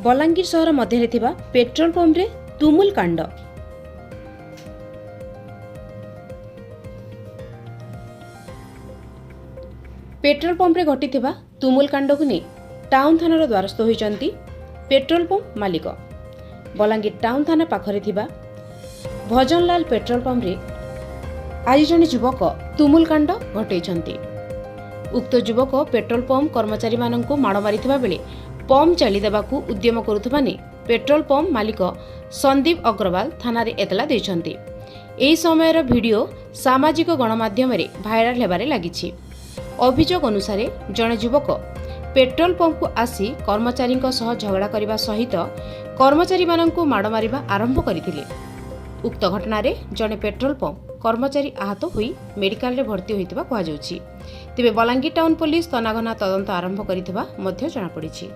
ବଲାଙ୍ଗୀର ସହର ମଧ୍ୟରେ ଥିବା ପେଟ୍ରୋଲ ପମ୍ପରେ ତୁମୁଲ କାଣ୍ଡ। ପେଟ୍ରୋଲ ପମ୍ପରେ ଘଟିଥିବା ତୁମୁଲ କାଣ୍ଡକୁ ନେଇ ଟାଉନ ଥାନାର ଦ୍ୱାରସ୍ଥ ହୋଇଛନ୍ତି ପେଟ୍ରୋଲ ପମ୍ପ ମାଲିକ। ବଲାଙ୍ଗୀର ଟାଉନ ଥାନା ପାଖରେ ଥିବା ଭଜନଲାଲ ପେଟ୍ରୋଲ ପମ୍ପରେ ଆଜି ଜଣେ ଯୁବକ ତୁମୁଲ କାଣ୍ଡ ଘଟାଇଛନ୍ତି। ଉକ୍ତ ଯୁବକ ପେଟ୍ରୋଲ ପମ୍ପ କର୍ମଚାରୀମାନଙ୍କୁ ମାଡ଼ ମାରିଥିବା ବେଳେ ପମ୍ପ ଚାଳି ଦେବାକୁ ଉଦ୍ୟମ କରୁଥିବା ନେଇ ପେଟ୍ରୋଲ ପମ୍ପ ମାଲିକ ସନ୍ଦୀପ ଅଗ୍ରୱାଲ ଥାନାରେ ଏତଲା ଦେଇଛନ୍ତି। ଏହି ସମୟର ଭିଡିଓ ସାମାଜିକ ଗଣମାଧ୍ୟମରେ ଭାଇରାଲ ହେବାରେ ଲାଗିଛି। ଅଭିଯୋଗ ଅନୁସାରେ ଜଣେ ଯୁବକ ପେଟ୍ରୋଲ ପମ୍ପକୁ ଆସି କର୍ମଚାରୀଙ୍କ ସହ ଝଗଡ଼ା କରିବା ସହିତ କର୍ମଚାରୀମାନଙ୍କୁ ମାଡ଼ ମାରିବା ଆରମ୍ଭ କରିଥିଲେ। ଉକ୍ତ ଘଟଣାରେ ଜଣେ ପେଟ୍ରୋଲ ପମ୍ପ କର୍ମଚାରୀ ଆହତ ହୋଇ ମେଡିକାଲରେ ଭର୍ତ୍ତି ହୋଇଥିବା କୁହାଯାଉଛି। ତେବେ ବଲାଙ୍ଗୀର ଟାଉନ୍ ପୋଲିସ ତନାଘନା ତଦନ୍ତ ଆରମ୍ଭ କରିଥିବା ମଧ୍ୟ ଜଣାପଡ଼ିଛି।